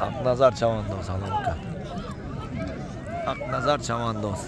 Акназар чавандоз алонка. Акназар чавандоз.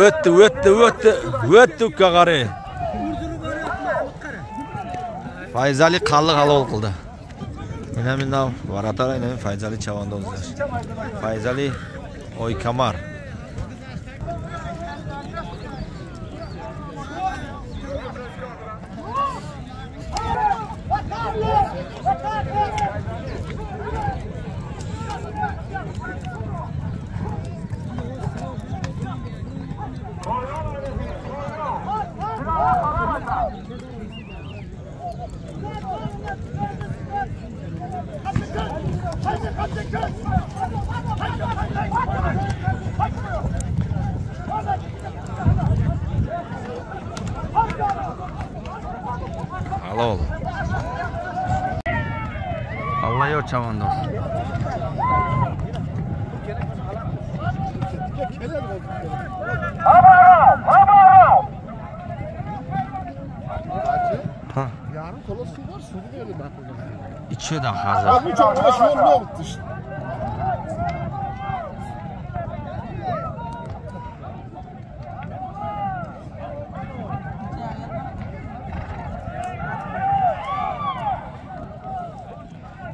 O'tdi, o'tdi, o'tdi, o'tdi ukka qarang. Fayzali qalliq halol qildi. Mana minna varatara, mana Fayzali chavandozlar. Fayzali Oykamar. Halol. Allayor chavandoz. Ha. Yarım kola su var, su verdim ben. İçiyor da hazır. Abi çok başım ne oldu işte.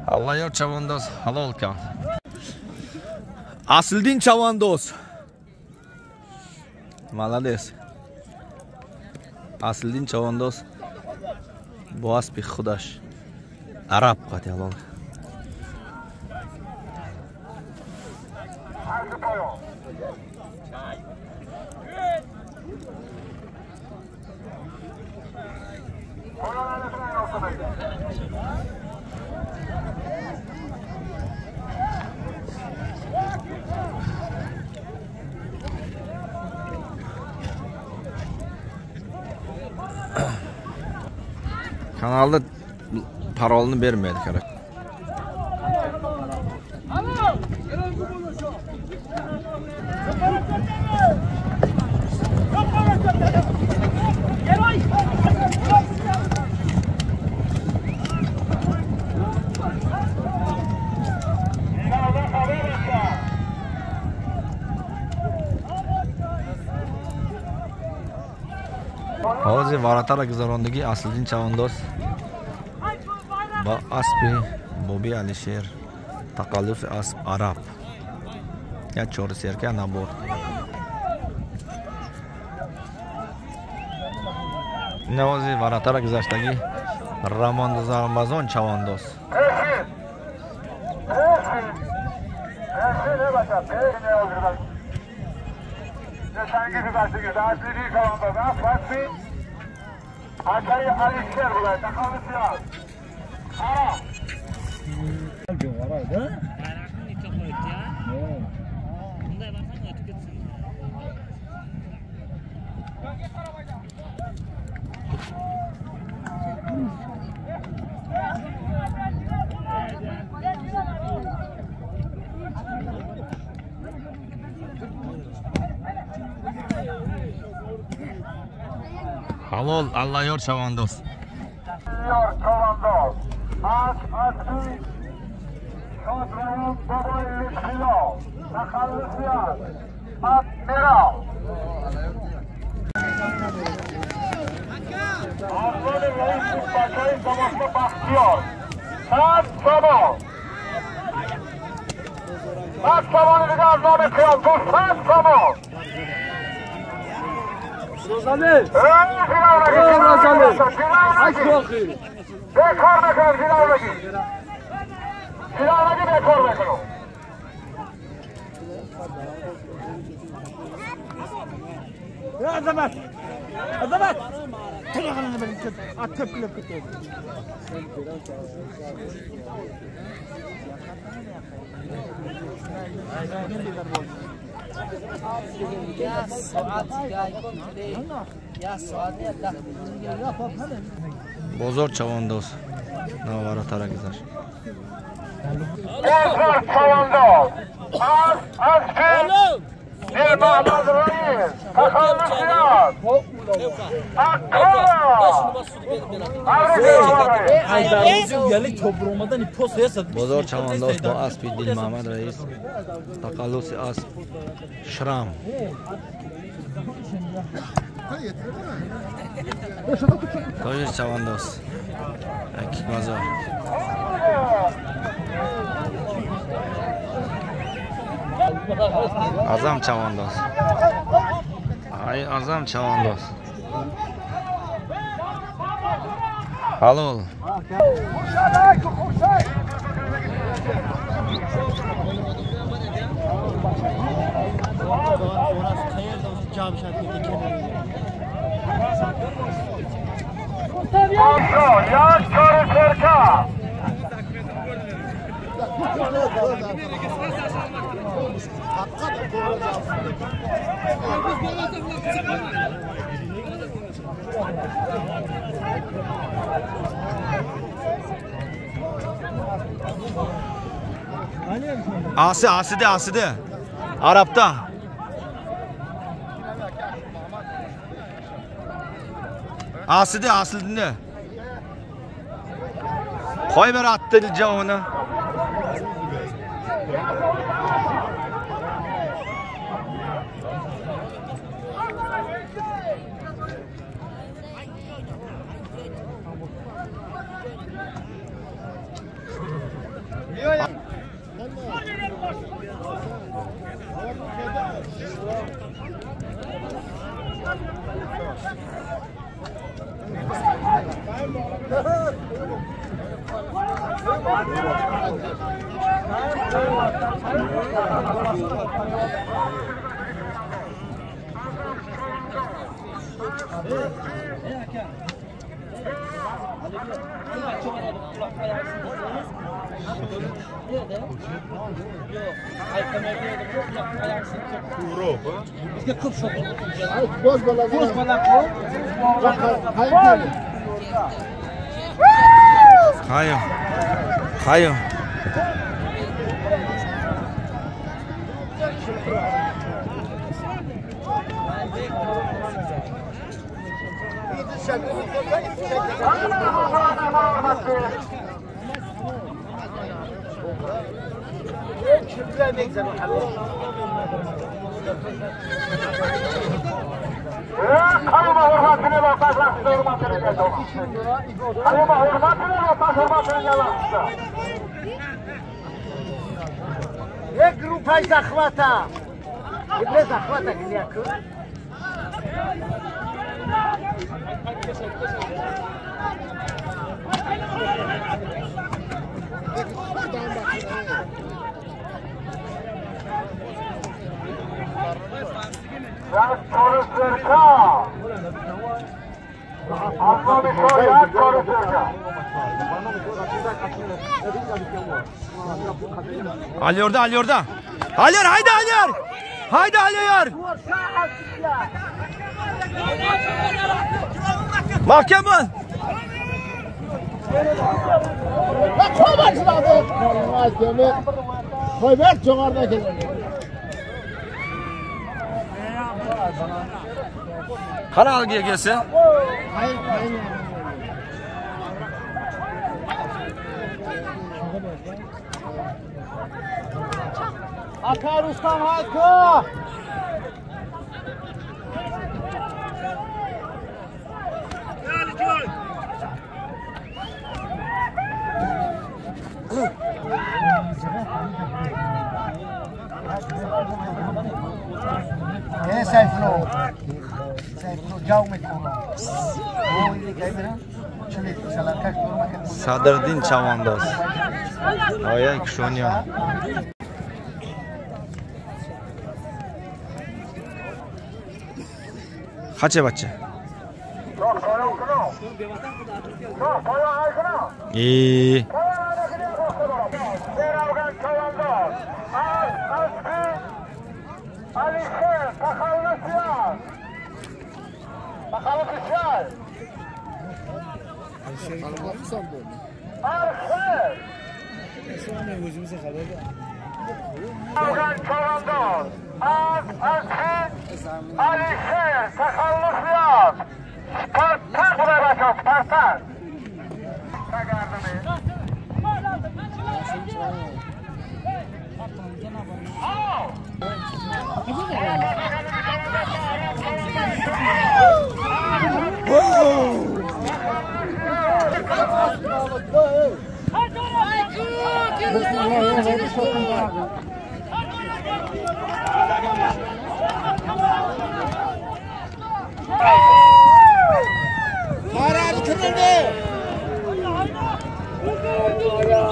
Allayor chavandoz halol kan. Asliddin chavandoz. Молодец. Asliddin chavandoz бо аспи худаш араб қати ҳалол. Kanalda parolini bermaydi kerak. Hozir varatara guzarondagi Asliddin chavandoz با اسب Боби Алишер тақаллуси асб араб як чорсерка набуд. Навози варатара гузаштагӣ Рамазон чавандоз. Ҳалол Аллоёр чавандоз. Ёр чавандоз. Аз асби шодравон бобои Лутфилло тахаллуси аст Адмирал. Афзоли раиси бачаи замошта Бахтиёр 100 сомон. 100 сомони дига аз номи қиём 200 сомон. Бекор мекунам ҷилавлагӣ. Ҷилавлагӣ бекор мекунам. Azamat! Azamat! Бозор чавандоз навара гузашт. Бозор чавандоз аз аспи Дилмаҳмад Раис тахаллуси аст Бозор чавандоз бо аспи Дилмаҳмад Раис тақаллуси асп Шрам. Тоҷир чавандоз Акикмазор. Азам чавандоз. Ай Азам чавандоз. Ҳалол. Як чори серка. Asi, aside, aside. Arapta. Aside, aslinde. Qoy ber atdi javoni. Hayo. Hayo. Як группа захвата. Для захвата где? Aliyorda, Aliyorda. Aliyar, haydi Aliyar. Haydi Aliyar. Mahkeme. Qani haligi egasi? Aka Rustam aka! Садриддин чавандоз. Ояи Кушониён. Хаче бача. И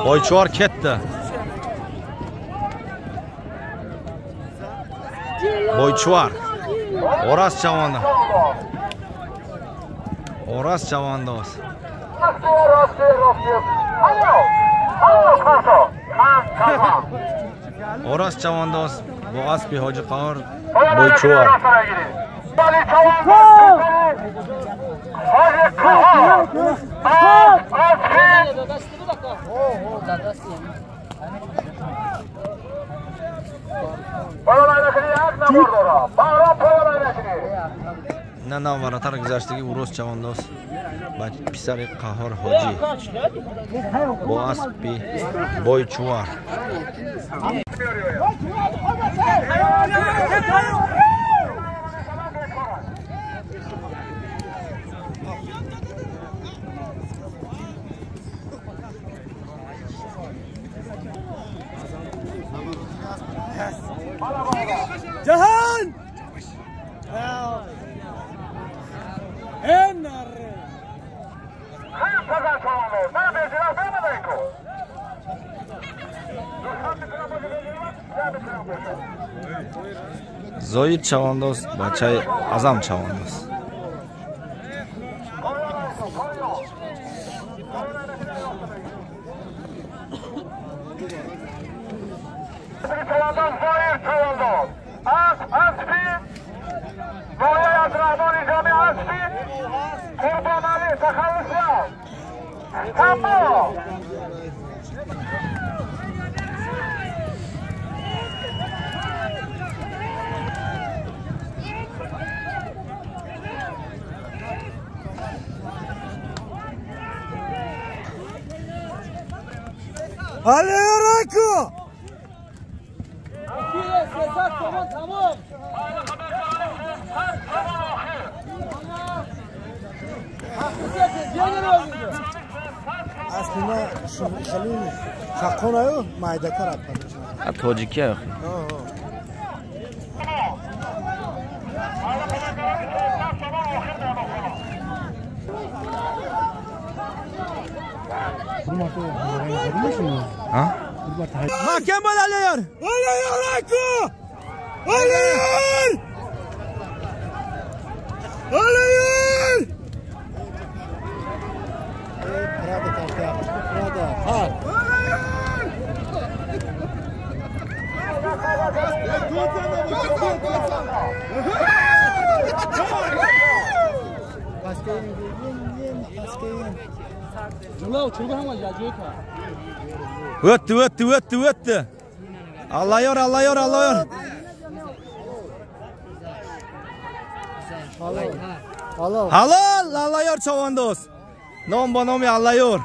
Boychuvar ketdi. Boychuvar. O'raz chavandoz. O'raz chavandoz. O'raz chavandoz bu asbi Hoji Qahhor Boychuvar. На наваратар гузаштагӣ Урус чавандоз ба писари Қаҳҳор Ҳоҷӣ бо аспи Бойчувар. Jahan! Зоид чавандоз бачаи Азам чавандоз. Алейку! Aslında خیلی خقونه مایده تر тоҷикия. Mahkem alıyor. Alıyor Rako! Alıyor! Alıyor! O'tdi, o'tdi, o'tdi, o'tdi. Allayor, Allayor, Allayor. Ҳалол. Ҳалол, Аллаёр чавандоз. Ном ба номи Аллаёр.